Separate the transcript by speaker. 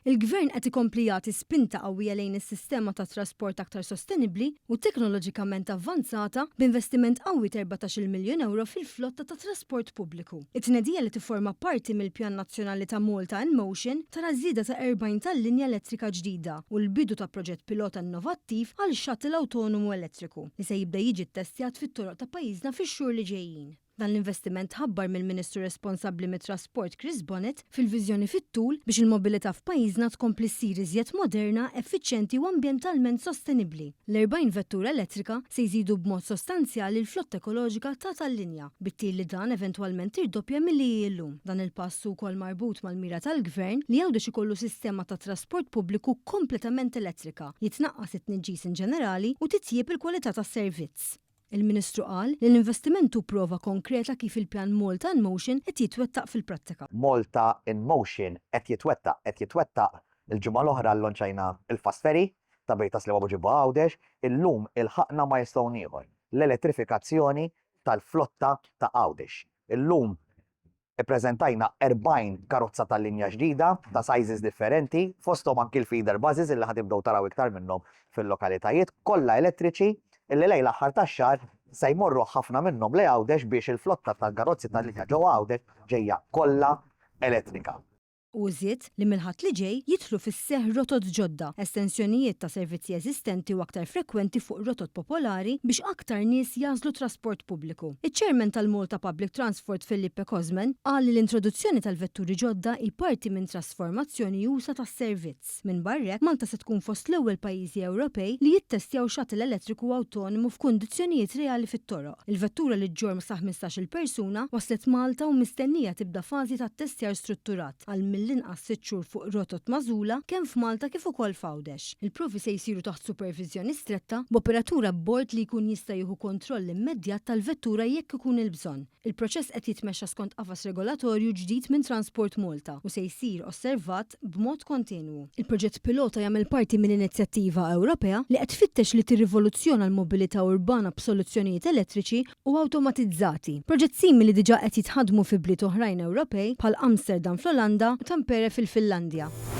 Speaker 1: Il-Gvern qed ikompli jagħti spinta qawwija lejn is-sistema ta' trasport aktar sostenibbli u teknoloġikament avvanzata b'investiment qawwi ta' 14-il miljun ewro fil-flotta ta' trasport pubbliku. It-tnedija li tifforma parti mill-pjan nazzjonali ta' Malta in Motion tara żieda ta' 40 tal-linja elettrika ġdida u l-bidu ta' proġett pilota innovattiv għal shuttle awtonomu elettriku li se jibda jiġi ttestjat fit-toroq ta' pajjiżna fix-xhur li ġejjin. Dan l-investiment tħabbar mill-Ministru responsabbli mit-Trasport Chris Bonett fil-viżjoni fit-tul biex il-mobilità f'pajjiżna tkompli ssir iżjed moderna, effiċjenti u ambjentalment sostenibbli. L-40 vettura elettrika se jżidu b'mod sostanzjali l-flotta ekoloġika ta' tal-linja, bit-tir li dan eventwalment tirdoppja milli hi llum. Dan il-pass hu wkoll marbut mal-mira tal-Gvern li Għawdex ikollu sistema ta' trasport pubbliku kompletament elettrika, jitnaqqas it-tniġġis inġenerali u titjieb il-kwalità tas-servizz. Il-Ministru qal li l-investiment hu prova konkreta kif il-pjan Malta in Motion qed jitwettaq fil-prattika.
Speaker 2: Malta in Motion qed jitwettaq, qed jitwettaq. Il-ġimgħa l-oħra llonċajna l-fast ferry ta' bejn Tas-Sliema Buġibba Għawdex, illum ilħaqna milestone ieħor, l-elettrifikazzjoni tal-flotta ta' Għawdex. Illum Ippreżentajna 40 karozza tal-linja ġdida ta' sizes differenti, fosthom anki l-feeder buses illi ħa tibdew taraw iktar minnhom fil-lokalitajiet, kollha elettriċi, illi lejn l-aħħar tax-xahar se jmorru ħafna minnhom lejn Għawdex biex il-flotta tal-karozzi tal-linja ġewwa Għawdex ġejja kollha elettrika.
Speaker 1: Hu żied li mill-Ħadd li ġej jidħlu fis-seħħ rotot ġodda, estensjonijiet ta' servizzi eżistenti u aktar frekwenti fuq rotot popolari biex aktar nies jagħżlu trasport pubbliku. Iċ-Chairman tal-Malta Public Transfort Felipe Cosman qal li l-introduzzjoni tal-vetturi ġodda hi parti minn trasformazzjoni usa' tas-servizz. Minbarra hekk, Malta se tkun fost l-ewwel pajjiżi Ewropej li jittestjaw shuttle elettriku awtonomu f'kundizzjonijiet reali fit-toroq. Il-vettura li ġġorr sa 15-il persuna waslet Malta u mistennija tibda fażi ta' ttestjar strutturat għal mill-inqas sitt xhur fuq rotot magħżula kemm f'Malta kif ukoll f'Għawdex. Il-provi se jsiru taħt superviżjoni stretta, b'operatur abbord li jkun jista' jieħu kontroll immedjat tal-vettura jekk ikun il-bżonn. Il-proċess qed jitmexxa skont qafas regolatorju ġdid minn Transport Malta u se jsir osservat b'mod kontinwu. Il-proġett pilota jagħmel parti minn inizjattiva Ewropea li qed tfittex li tirrivoluzzjona l-mobilità urbana b'soluzzjonijiet elettriċi u awtomatizzati. Proġett simili diġà qed jitħaddmu fi bliet oħrajn Ewropej bħal Amsterdam fl-Olanda u Tampere fil-Finlandja.